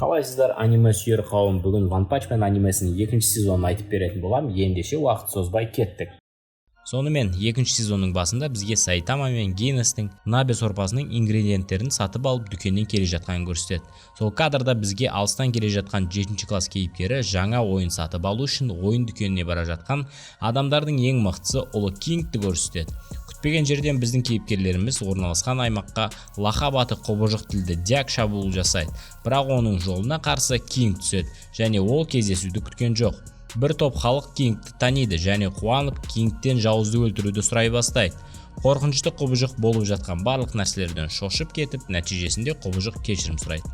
Қалайсыздар, аниме сүйер қауым? Бүгін One Punch Man анимесінің екінші сезонын айтып беретін боламын. Ендеше уақыт созбай кеттік. Сонымен, екінші сезонның басында бізге Сайтама мен Генестің набе сорпасының ингредиенттерін сатып алып, дүкеннен келе жатқанын көрсетеді. Сол кадрда бізге алыстан келе жатқан жетінші класс кейіпкері жаңа ойын сатып алу үшін ойын дүкеніне бара жатқан адамдардың ең мықтысы ұлы Кингті көрсетеді. Күтпеген жерден біздің кейіпкерлеріміз орналасқан аймаққа лақап аты Құбыжық тілді Дяк шабуыл жасайды, бірақ оның жолына қарсы Кинг түседі және ол кездесуді күткен жоқ. Бір топ халық Кингті таниды және қуанып, Кингтен жауызды өлтіруді сұрай бастайды. Қорқынышты Құбыжық болып жатқан барлық нәрселерден шошып кетіп, нәтижесінде Құбыжық кешірім сұрайды.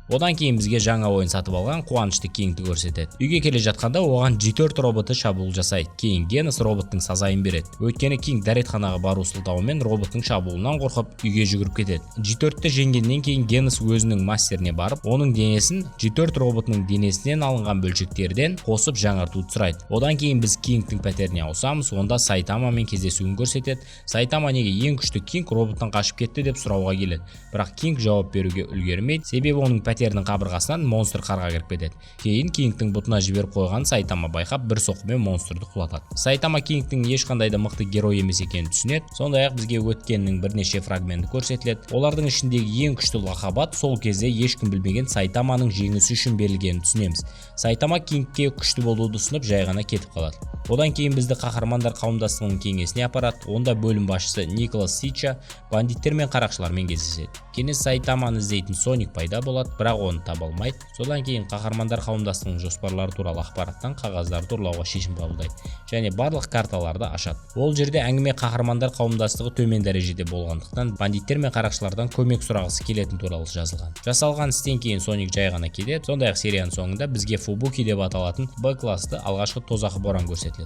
Одан кейін бізге жаңа ойын сатып алған қуанышты Кингті көрсетеді. Үйге келе жатқанда оған G4 роботы шабуыл жасайды. Кейін Генос роботтың сазайын береді, өйткені Кинг дәретханаға бару сылтауымен роботтың шабуылынан қорқып, үйге жүгіріп кетеді. G4-ті жеңгеннен кейін Генос өзінің мастеріне барып, оның денесін G4 роботының денесінен алынған бөлшектерден қосып жаңартуды сұрайды. Одан кейін біз Кингтің пәтеріне ауысамыз. Онда Сайтамамен кездесуін көрсетеді. Сайтама неге ең күшті Кинг роботтан қашып кетті деп сұрауға келеді, бірақ Кинг жауап беруге үлгермейді, себебі оның пәтерінің қабырғасынан монстр қарға кіріп кетеді. Кейін Кингтің бұтына жіберіп қойған Сайтама байқап, бір соққымен монстрды құлатады. Сайтама Кингтің ешқандай да мықты герой емес екенін түсінеді. Сондай ақ бізге өткеннің бірнеше фрагменті көрсетіледі. Олардың ішіндегі ең күшті лақап ат сол кезде ешкім білмеген Сайтаманың жеңісі үшін берілгенін түсінеміз. Сайтама Кингке күшті болуды ұсынып, жай ғана кетіп қалады. Одан кейін бізді қаһармандар қауымдастығының кеңесіне апарады. Онда бөлім басшысы Николас Сича бандиттер мен қарақшылармен кездеседі. Кенет Сайтаманы іздейтін Соник пайда болады, бірақ оны таба алмайды. Содан кейін қаһармандар қауымдастығының жоспарлары туралы ақпараттан қағаздарды ұрлауға шешім қабылдайды және барлық карталарды ашады. Ол жерде әңгіме қаһармандар қауымдастығы төмен дәрежеде болғандықтан, бандиттер мен қарақшылардан көмек сұрағысы келетін туралы жазылған. Жасалған істен кейін Соник жай ғана кетеді. Сондай ақ серияның соңында бізге Фубуки деп аталатын Б классты алғашқы тозақы боран көрсетіледі.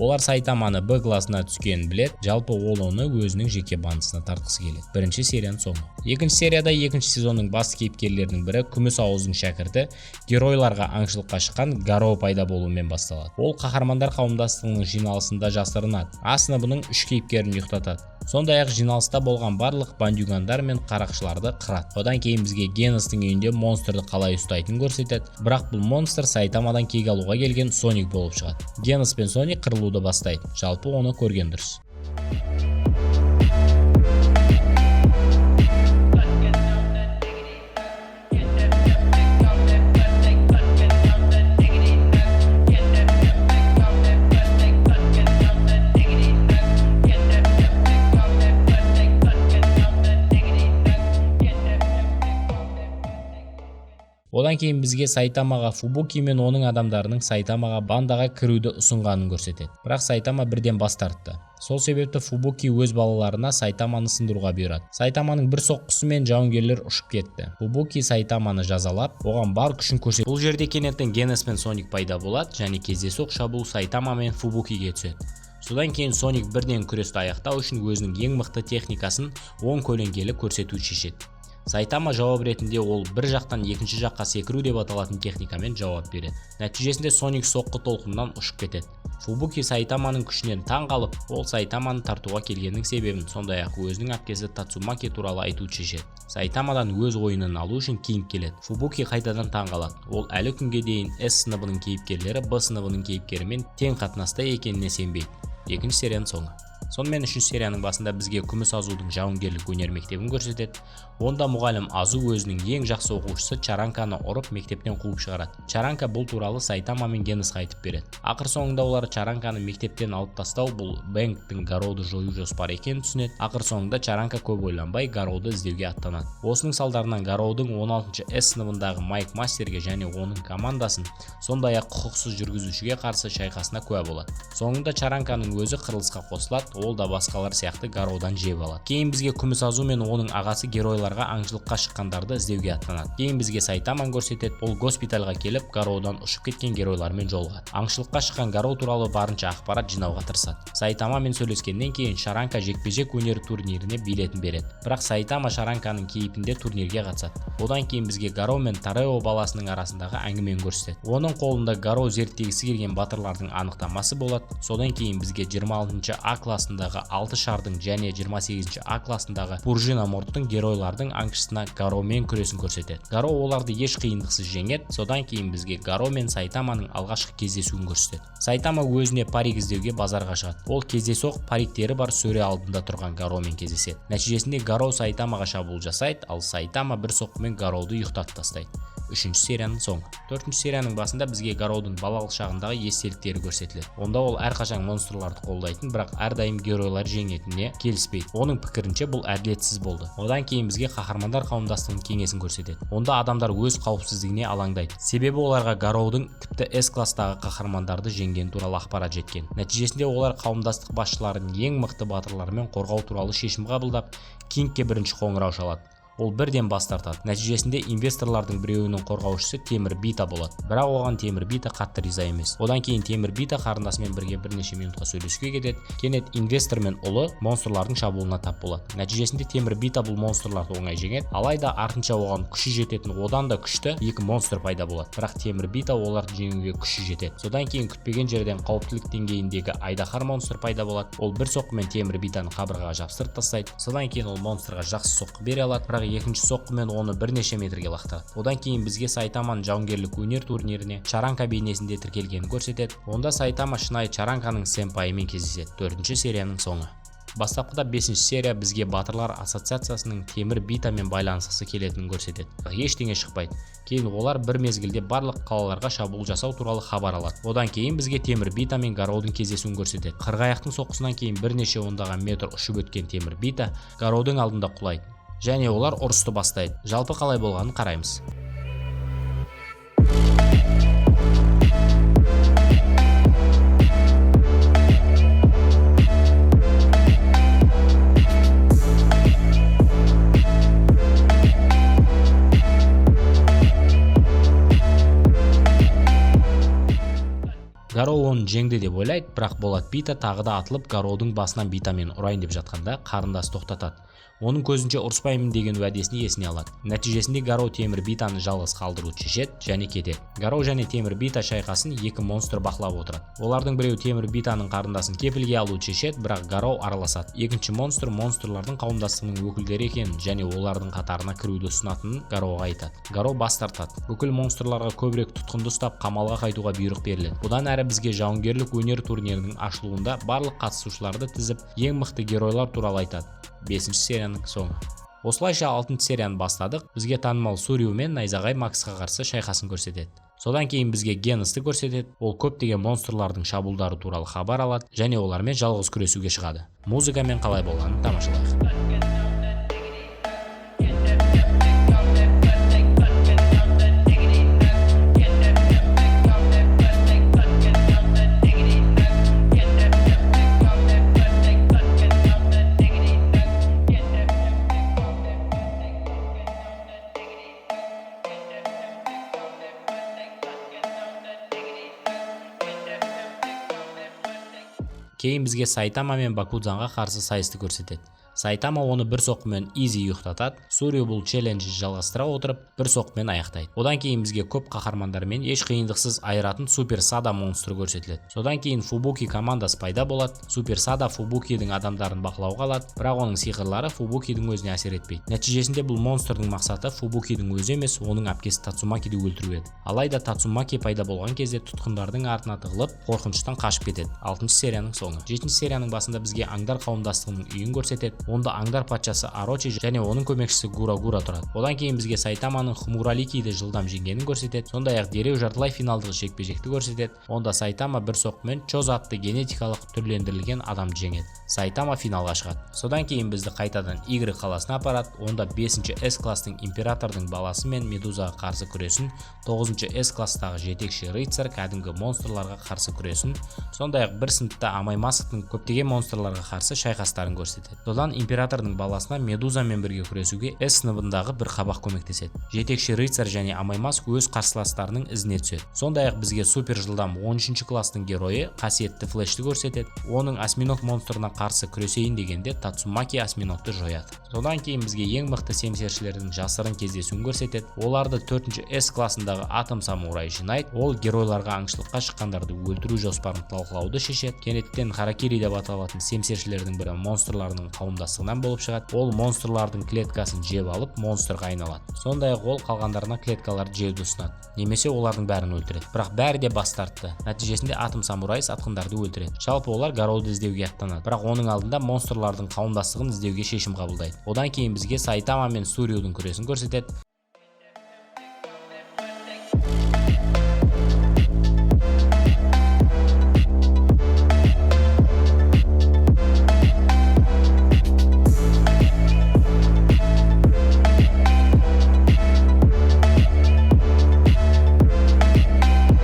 Олар Сайтаманы Б классына түскенін біледі, жалпы ол оны өзінің жеке бандысына тартқысы келеді. Бірінші серияның соңы. Екінші серияда екінші сезонның басты кейіпкерлерінің бірі, Күміс ауыздың шәкірті, геройларға аңшылыққа шыққан Гаро пайда болуымен басталады. Ол қаһармандар қауымдастығының жиналысында жасырынады, А сыныбының үш кейіпкерін ұйықтатады, сондай ақ жиналыста болған барлық бандюгандар мен қарақшыларды қырады. Одан кейін бізге Геностың үйінде монстрды қалай ұстайтынын көрсетеді, бірақ бұл монстр Сайтамадан кек алуға келген Соник болып шығады. Генос пен Соник қырылуды бастайды. Жалпы, оны көрген дұрыс. Let's get down that diggity nut. Get that pimp out that plastic. Let's get down that diggity nut. Get that pimp out that plastic. Let's get down that diggity nut. Get that pimp out that plastic. Let's get down that diggity nut. Get that pimp out that plastic. Одан кейін бізге Сайтамаға Фубуки мен оның адамдарының Сайтамаға бандаға кіруді ұсынғанын көрсетеді, бірақ Сайтама бірден бас тартты. Сол себепті Фубуки өз балаларына Сайтаманы сындыруға бұйырады. Сайтаманың бір соққысымен жауынгерлер ұшып кетті. Фубуки Сайтаманы жазалап, оған бар күшін көрсетті. Бұл жерде кенеттен Генос пен Соник пайда болады және кездейсоқ шабуыл Сайтама мен Фубукиге түседі. Содан кейін Соник бірден күресті аяқтау үшін өзінің ең мықты техникасын, оң көлеңкелі көрсетуді шешеді. Сайтама жауап ретінде ол бір жақтан екінші жаққа секіру деп аталатын техникамен жауап береді. Нәтижесінде Соник соққы толқынынан ұшып кетеді. Фубуки Сайтаманың күшінен таң қалып, ол Сайтаманы тартуға келгенінің себебін, сондай ақ өзінің әпкесі Тацумаки туралы айтуды шешеді. Сайтамадан өз ойынын алу үшін Кинг келеді. Фубуки қайтадан таң қалады. Ол әлі күнге дейін С сыныбының кейіпкерлері Б сыныбының кейіпкерімен тең қатынаста екеніне сенбейді. Екінші серияның соңы. Сонымен, үшінші серияның басында бізге Күміс Азудың жауынгерлік өнер мектебін көрсетеді. Онда мұғалім Азу өзінің ең жақсы оқушысы Чаранканы ұрып, мектептен қуып шығарады. Чаранка бұл туралы Сайтама мен Геносқа айтып береді. Ақыр соңында олар Чаранканы мектептен алып тастау бұл Бэнктің Гароды жою жоспары екенін түсінеді. Ақыр соңында Чаранка көп ойланбай, Гароды іздеуге аттанады. Осының салдарынан Гароудың 16 С сыныбындағы Майк Мастерге және оның командасын, сондай ақ құқықсыз жүргізушіге қарсы шайқасына куә болады. Соңында Чаранканың өзі қырылысқа қосылады, ол да басқалар сияқты Гароудан жеп алады. Кейін бізге Күміс Азу мен оның ағасы геройларға аңшылыққа шыққандарды іздеуге аттанады. Кейін бізге Сайтаманы көрсетеді. Ол госпитальға келіп, Гароудан ұшып кеткен геройлармен жолығады. Аңшылыққа шыққан Гароу туралы барынша ақпарат жинауға тырысады. Сайтамамен сөйлескеннен кейін Шаранка жекпе-жек өнер турниріне билетін береді, бірақ Сайтама Шаранканың кейпінде турнирге қатысады. Одан кейін бізге Гароу мен Тарео баласының арасындағы әңгімені көрсетеді. Оның қолында Гароу зерттегісі келген батырлардың анықтамасы болады. Содан кейін бізге 26 А классындағы 6 шардың және 28 А классындағы Пружина Морттың геройлардың Аңдардың аңшысына Гаромен күресін көрсетеді. Гаро оларды еш қиындықсыз жеңеді. Содан кейін бізге Гаро мен Сайтаманың алғашқы кездесуін көрсетеді. Сайтама өзіне парик іздеуге базарға шығады. Ол кездейсоқ париктері бар сөре алдында тұрған Гаромен кездеседі. Нәтижесінде Гаро Сайтамаға шабуыл жасайды, ал Сайтама бір соққымен Гароды ұйықтатып тастайды. Үшінші серияның соңы. Төртінші серияның басында бізге Гароудың балалық шағындағы естеліктері көрсетіледі. Онда ол әрқашан монстрларды қолдайтын, бірақ әрдайым геройлар жеңетініне келіспейді. Оның пікірінше, бұл әділетсіз болды. Одан кейін бізге қаһармандар қауымдастығының кеңесін көрсетеді. Онда адамдар өз қауіпсіздігіне алаңдайды, себебі оларға Гароудың тіпті С класстағы қаһармандарды жеңгені туралы ақпарат жеткен. Нәтижесінде олар қауымдастық басшыларын ең мықты батырлармен қорғау туралы шешім қабылдап, Кингке бірінші қоңырау шалады. Ол бірден бас тартады. Нәтижесінде инвесторлардың біреуінің қорғаушысы Темір Бита болады, бірақ оған Темір Бита қатты риза емес. Одан кейін Темір Бита қарындасымен бірге бірнеше минутқа сөйлесуге кетеді. Кенет инвестор мен ұлы монстрлардың шабуылына тап болады. Нәтижесінде Темір Бита бұл монстрларды оңай жеңеді, алайда артынша оған күші жететін одан да күшті екі монстр пайда болады, бірақ Темір Бита оларды жеңуге күші жетеді. Содан кейін күтпеген жерден қауіптілік деңгейіндегі айдаһар монстр пайда болады. Ол бір соққымен Темір Битаны қабырғаға жабыстырып тастайды. Содан кейін ол монстрға жақсы соққы бере алады, бірақ екінші соққымен оны бірнеше метрге лақтырады. Одан кейін бізге Сайтаманың жауынгерлік өнер турниріне Чаранка бейнесінде тіркелгенін көрсетеді. Онда Сайтама шынайы Чаранканың сэмпайымен кездеседі. Төртінші серияның соңы. Бастапқыда бесінші серия бізге батырлар ассоциациясының Темір Битамен байланысқысы келетінін көрсетеді, бірақ ештеңе шықпайды. Кейін олар бір мезгілде барлық қалаларға шабуыл жасау туралы хабар алады. Одан кейін бізге Темір Бита мен Гароудың кездесуін көрсетеді. Қырғаяқтың соққысынан кейін бірнеше ондаған метр ұшып өткен Темір Бита Гароудың алдында құлайды және олар ұрысты бастайды. Жалпы қалай болғанын қараймыз. Гароу оны жеңді деп ойлайды, бірақ Болат Бита тағы да атылып, Гароудың басынан битамен ұрайын деп жатқанда, қарындасы тоқтатады. Оның көзінше ұрыспаймын деген уәдесін есіне алады. Нәтижесінде Гароу Темір Битаны жалғыз қалдыруды шешеді және кетеді. Гароу және Темір Бита шайқасын екі монстр бақылап отырады. Олардың біреуі Темір Битаның қарындасын кепілге алуды шешеді, бірақ Гароу араласады. Екінші монстр монстрлардың қауымдастығының өкілдері екенін және олардың қатарына кіруді ұсынатынын Гароуға айтады. Гароу бас тартады. Бүкіл монстрларға көбірек тұтқынды ұстап, қамалға қайтуға бұйрық беріледі. Одан әрі бізге жауынгерлік өнер турнирінің ашылуында барлық қатысушыларды тізіп, ең мықты геройлар туралы айтады. Бесінші серияның соңы. Осылайша алтыншы серияны бастадық. Бізге танымал Суриу мен Найзағай Максқа қарсы шайқасын көрсетеді. Содан кейін бізге Геносты көрсетеді. Ол көптеген монстрлардың шабуылдары туралы хабар алады және олармен жалғыз күресуге шығады. Музыкамен қалай болғанын тамашалайық. Get on that diggity duck. Get that pimp off that plastic butt. Get on that diggity duck. Get that pimp off that plastic butt. Get on that diggity duck. Get that pimp off that plastic butt. Get on that diggity duck. Get that pimp off that plastic butt. Get on that diggity duck. Get that pimp off that plastic butt. Get on that diggity duck. Get that pimp off that plastic. Кейін бізге Сайтама мен Бакудзанға қарсы сайысты көрсетеді. Сайтама оны бір соққымен изи ұйықтатады. Сурио бұл челленджді жалғастыра отырып, бір соққымен аяқтайды. Одан кейін бізге көп қаһармандармен еш қиындықсыз айыратын Супер Сада монстры көрсетіледі. Содан кейін Фубуки командасы пайда болады. Супер Сада Фубукидің адамдарын бақылауға алады, бірақ оның сиқырлары Фубукидің өзіне әсер етпейді. Нәтижесінде бұл монстрдың мақсаты Фубукидің өзі емес, оның әпкесі Тацумакиді өлтіру еді. Алайда Тацумаки пайда болған кезде тұтқындардың артына тығылып, қорқыныштан қашып кетеді. Алтыншы серияның соңы. Жетінші серияның басында бізге аңдар қауымдастығының үйін көрсетеді. Онда аңдар патшасы Арочи және оның көмекшісі Гура Гура тұрады. Одан кейін бізге Сайтаманың Хмураликиді жылдам жеңгенін көрсетеді. Сондай ақ дереу жартылай финалдық жекпе-жекті көрсетеді. Онда Сайтама бір соққымен Чоз атты генетикалық түрлендірілген адамды жеңеді. Сайтама финалға шығады. Содан кейін бізді қайтадан Y қаласына апарады. Онда 5 С класстың императордың баласы мен Медузаға қарсы күресін, 9 С класстағы жетекші рыцарь кәдімгі монстрларға қарсы күресін, сондай ақ бір сыныпта Амай Масктың көптеген монстрларға қарсы шайқастарын көрсетеді. Содан императордың баласына Медузамен бірге күресуге С сыныбындағы бір қабақ көмектеседі. Жетекші рыцарь және Амай Маск өз қарсыластарының ізіне түседі. Сондай ақ бізге супер жылдам 13 класстың геройы қасиетті Флешті көрсетеді. Оның осьминог монстрына қарсы күресейін дегенде, Тацумаки осьминогты жояды. Содан кейін бізге ең мықты семсершілердің жасырын кездесуін көрсетеді. Оларды 4-ші С классындағы Атом Самурай жинайды. Ол геройларға аңшылыққа шыққандарды өлтіру жоспарын талқылауды шешеді. Кенеттен Харакири деп аталатын семсершілердің бірі монстрлардың қауымдастығынан болып шығады. Ол монстрлардың клеткасын жеп алып, монстрға айналады. Сондай-ақ ол қалғандарына клеткаларды жеуді ұсынады немесе олардың бәрін өлтіреді. Бірақ бәрі де бас тартты. Нәтижесінде Атом Самурай сатқындарды өлтіреді. Жалпы, олар Гароуды іздеуге аттанады, бірақ оның алдында монстрлардың қауымдастығын іздеуге шешім қабылдайды. Одан кейін бізге Сайтама мен Сурюдің күресін көрсетеді.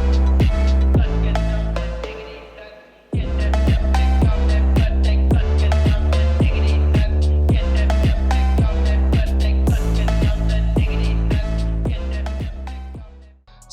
Let's get some that diggity duck. Get that step, take off that butt, take. Let's get some that diggity duck. Get that step, take off that butt, take. Let's get some that diggity duck. Get that step, take off that.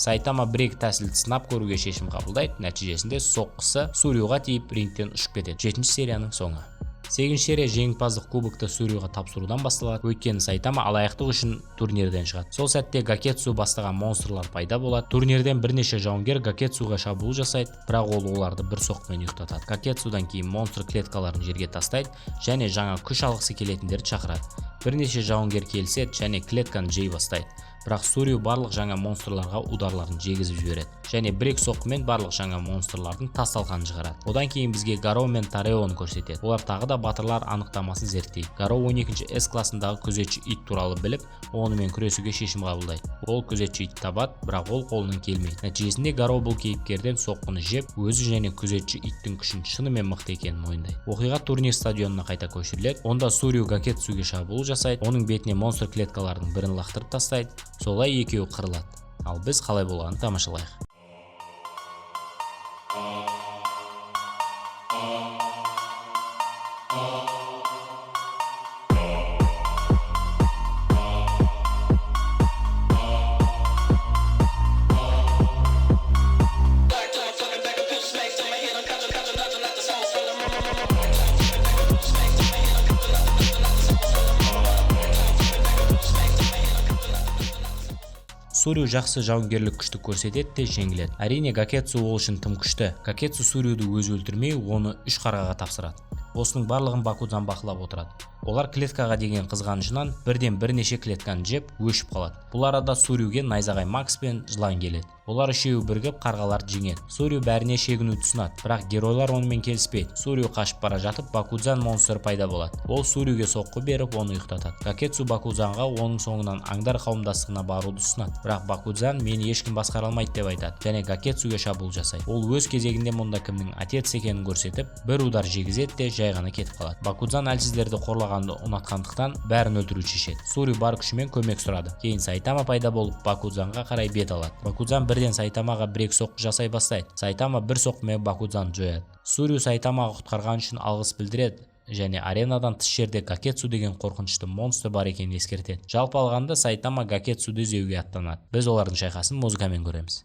Сайтама бір екі тәсілді сынап көруге шешім қабылдайды. Нәтижесінде соққысы Сурюға тиіп, рингтен ұшып кетеді. Жетінші серияның соңы. Сегізінші серия жеңімпаздық кубокты Сурюға тапсырудан басталады, өйткені Сайтама алаяқтық үшін турнирден шығады. Сол сәтте Гакетсу бастаған монстрлар пайда болады. Турнирден бірнеше жауынгер Гакетсуға шабуыл жасайды, бірақ ол оларды бір соққымен ұйықтатады. Гакетсудан кейін монстр клеткаларын жерге тастайды және жаңа күш алғысы келетіндерді шақырады. Бірнеше жауынгер келіседі және клетканы жей бастайды, бірақ Сурю барлық жаңа монстрларға ударларын жегізіп жібереді және бір екі соққымен барлық жаңа монстрлардың тас талқанын шығарады. Одан кейін бізге Гаро мен Тареоны көрсетеді. Олар тағы да батырлар анықтамасын зерттейді. Гаро 12 С классындағы күзетші ит туралы біліп, онымен күресуге шешім қабылдайды. Ол күзетші ит табады, бірақ ол қолынан келмейді. Нәтижесінде Гаро бұл кейіпкерден соққыны жеп, өзі және күзетші иттің күшін шынымен мықты екенін мойындайды. Оқиға турнир стадионына қайта көшіріледі. Онда Сурю Гакетсуге шабуыл жасайды, оның бетіне монстр клеткаларының бірін лақтырып тастайды. Солай екеуі қырылады. Ал біз қалай болғанын тамашалайық. Сурю жақсы жауынгерлік күшті көрсетеді де, жеңіледі. Әрине, Гакетсу ол үшін тым күшті. Гакетсу Сурюді өзі өлтірмей, оны үш қарғаға тапсырады. Осының барлығын Бакудзан бақылап отырады. Олар клеткаға деген қызғанышынан бірден бірнеше клетканы жеп, өшіп қалады. Бұл арада Сурюге Найзағай Макс пен жылан келеді. Олар үшеуі бірігіп, қарғаларды жеңеді. Сурю бәріне шегінуді ұсынады, бірақ геройлар онымен келіспейді. Сурю қашып бара жатып, Бакудзан монстры пайда болады. Ол Сурюге соққы беріп, оны ұйықтатады. Гакетсу Бакудзанға оның соңынан аңдар қауымдастығына баруды ұсынады, бірақ Бакудзан «мені ешкім басқара алмайды» деп айтады және Гакетсуге шабуыл жасайды. Ол өз кезегінде мұнда кімнің отец екенін көрсетіп, бір удар жегізеді де, жай ғана кетіп қалады. Бакудзан әлсіздерді қорлағанды ұнатқандықтан, бәрін өлтіруді шешеді. Сурю бар күшімен көмек сұрады. Кейін Сайтама пайда болып, Бакудзанға қарай бет алады. Бакудзан бірден Сайтамаға бір екі соққы жасай бастайды. Сайтама бір соққымен Бакудзанды жояды. Сурю Сайтамаға құтқарған үшін алғыс білдіреді және аренадан тыс жерде Гакетсу деген қорқынышты монстр бар екенін ескертеді. Жалпы алғанда, Сайтама Гакетсуды іздеуге аттанады. Біз олардың шайқасын музыкамен көреміз.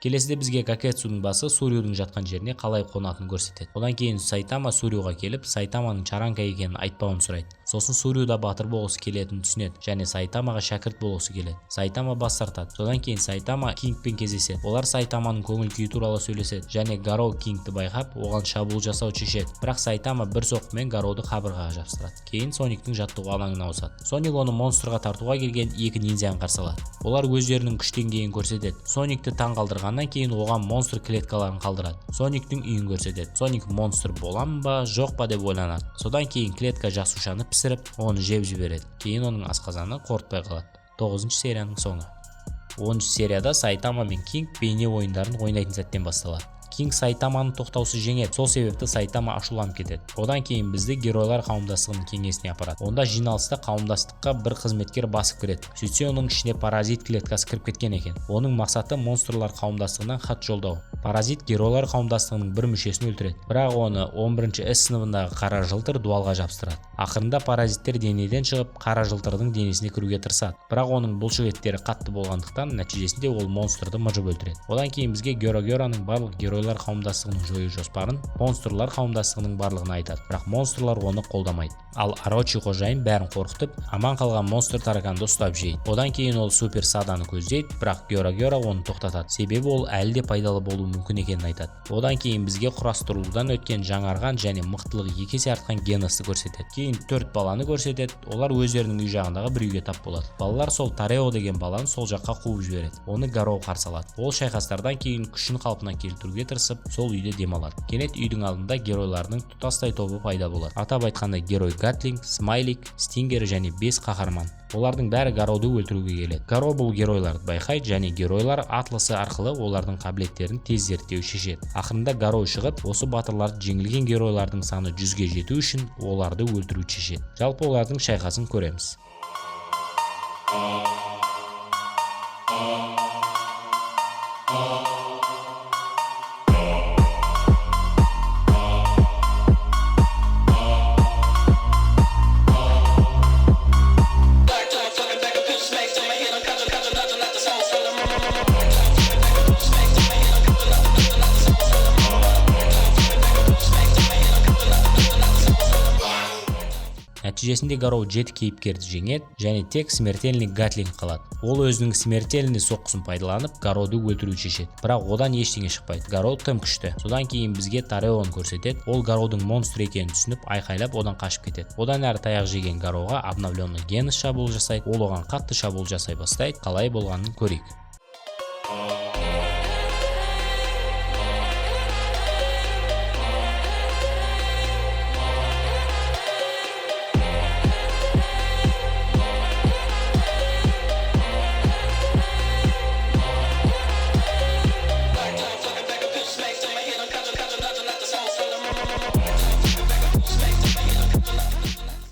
Келесіде бізге Гакетсудың басы Сурюдің жатқан жеріне қалай қонатынын көрсетеді. Одан кейін Сайтама Сурюға келіп, Сайтаманың чаранка екенін айтпауын сұрайды. Сосын Сурю да батыр болғысы келетінін түсінеді және Сайтамаға шәкірт болғысы келеді. Сайтама бас тартады. Содан кейін Сайтама Кингпен кездеседі. Олар Сайтаманың көңіл күйі туралы сөйлеседі және Гаро Кингті байқап, оған шабуыл жасауды шешеді, бірақ Сайтама бір соққымен Гароды қабырғаға жабыстырады. Кейін Сониктің жаттығу алаңына ауысады. Соник оны монстрға тартуға келген екі ниндзяны қарсы алады. Олар өздерінің күш деңгейін көрсетеді. Соникті таң қалдырғаннан кейін, оған монстр клеткаларын қалдырады. Сониктің үйін көрсетеді. Соник монстр боламын ба, жоқ па деп ойланады. Содан кейін клетка жасушаны пісіріп, оны жеп жібереді. Кейін оның асқазаны қорытпай қалады. Тоғызыншы серияның соңы. 10-серияда Сайтама мен Кинг бейне ойындарын ойнайтын сәттен басталады. Кинг Сайтаманы тоқтаусыз жеңеді, сол себепті Сайтама ашуланып кетеді. Одан кейін бізді геройлар қауымдастығының кеңесіне апарады. Онда жиналыста қауымдастыққа бір қызметкер басып кіреді. Сөйтсе, оның ішіне паразит клеткасы кіріп кеткен екен. Оның мақсаты монстрлар қауымдастығынан хат жолдау. Паразит геройлар қауымдастығының бір мүшесін өлтіреді, бірақ оны 11 С сыныбындағы Қара Жылтыр дуалға жабыстырады. Ақырында паразиттер денеден шығып, Қара Жылтырдың денесіне кіруге тырысады, бірақ оның бұлшық еттері қатты болғандықтан, нәтижесінде ол монстрды мыжып өлтіреді. Одан кейін бізге Геро Героның барлық геройлар қауымдастығының жою жоспарын монстрлар қауымдастығының барлығына айтады, бірақ монстрлар оны қолдамайды. Ал Орочи қожайын бәрін қорқытып, аман қалған монстр тараканды ұстап жейді. Одан кейін ол Супер Саданы көздейді, бірақ Геро Геро оны тоқтатады, себебі ол әлі де пайдалы болуы мүмкін екенін айтады. Одан кейін бізге құрастырылудан өткен, жаңарған және мықтылығы екі есе артқан Геносты көрсетеді. Кейін төрт баланы көрсетеді. Олар өздерінің үй жағындағы бір үйге тап болады. Балалар сол Тарео деген баланы сол жаққа қуып жібереді. Оны Гароу қарсы алады. Ол шайқастардан кейін күшін қалпына келтіруге тырысып, сол үйде демалады. Кенет үйдің алдында геройлардың тұтастай тобы пайда болады. Атап айтқанда, герой Гатлинг, Смайлик, Стингер және бес қаһарман. Олардың бәрі Гароуды өлтіруге келеді. Гароу бұл геройларды байқайды және геройлар атласы арқылы олардың қабілеттерін тез зерттеу шешеді. Ақырында Гароу шығып, осы батырларды жеңілген геройлардың саны 100-ге жету үшін оларды өлтіруді шешеді. Жалпы, олардың шайқасын көреміз. Нәтижесінде Гароу жеті кейіпкерді жеңеді және тек Смертельный Гатлинг қалады. Ол өзінің смертельный соққысын пайдаланып, Гароуды өлтіруді шешеді, бірақ одан ештеңе шықпайды. Гароу тым күшті. Содан кейін бізге Тареоны көрсетеді. Ол Гароудың монстр екенін түсініп, айқайлап, одан қашып кетеді. Одан әрі таяқ жеген Гароуға обновленный Генос шабуыл жасайды. Ол оған қатты шабуыл жасай бастайды. Қалай болғанын көрейік.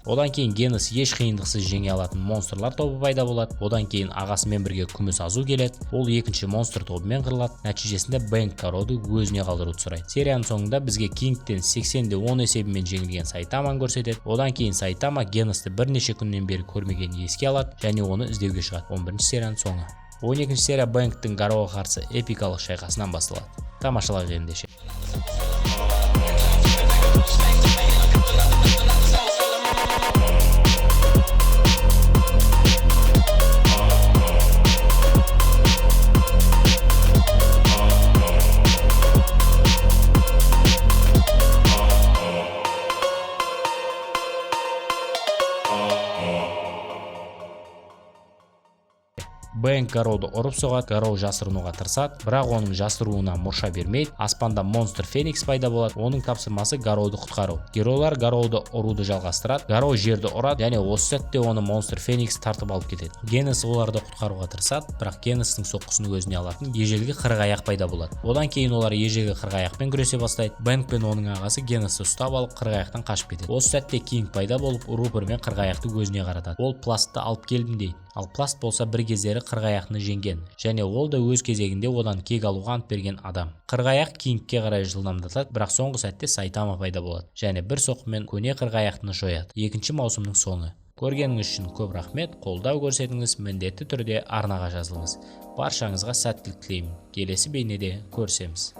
Одан кейін Генос еш қиындықсыз жеңе алатын монстрлар тобы пайда болады. Одан кейін ағасымен бірге Күміс Азу келеді. Ол екінші монстр тобымен қырылады. Нәтижесінде Бэнк Гароуды өзіне қалдыруды сұрайды. Серияның соңында бізге Кингтен 80 де 10 есебімен жеңілген Сайтаманы көрсетеді. Одан кейін Сайтама Геносты бірнеше күннен бері көрмегенін еске алады және оны іздеуге шығады. 11 серияның соңы. 12 серия Бэнктің Гароуға қарсы эпикалық шайқасынан басталады. Тамашалайық ендеше. Бэнк Гароуды ұрып соғады. Гароу жасырынуға тырысады, бірақ оның жасыруына мұрша бермейді. Аспанда монстр Феникс пайда болады. Оның тапсырмасы Гароуды құтқару. Геройлар Гароуды ұруды жалғастырады. Гароу жерді ұрады және осы сәтте оны монстр Феникс тартып алып кетеді. Генос оларды құтқаруға тырысады, бірақ Геностың соққысын өзіне алатын ежелгі қырғаяқ пайда болады. Одан кейін олар ежелгі қырғаяқпен күресе бастайды. Бэнк пен оның ағасы Геносты ұстап алып, қырғаяқтан қашып кетеді. Осы сәтте Кинг пайда болып, рупормен қырғаяқты өзіне қаратады. Ол Пластты алып келдім дейді. Ал Пласт болса бір кездері қырғаяқны жеңген және ол да өз кезегінде одан кек алуға ант берген адам. Қырғаяқ Кингке қарай жылдамдатады, бірақ соңғы сәтте Сайтама пайда болады және бір соққымен көне қырғаяқтыны жояды. Екінші маусымның соңы. Көргеніңіз үшін көп рахмет. Қолдау көрсетіңіз, міндетті түрде арнаға жазылыңыз. Баршаңызға сәттілік тілеймін. Келесі бейнеде көрісеміз.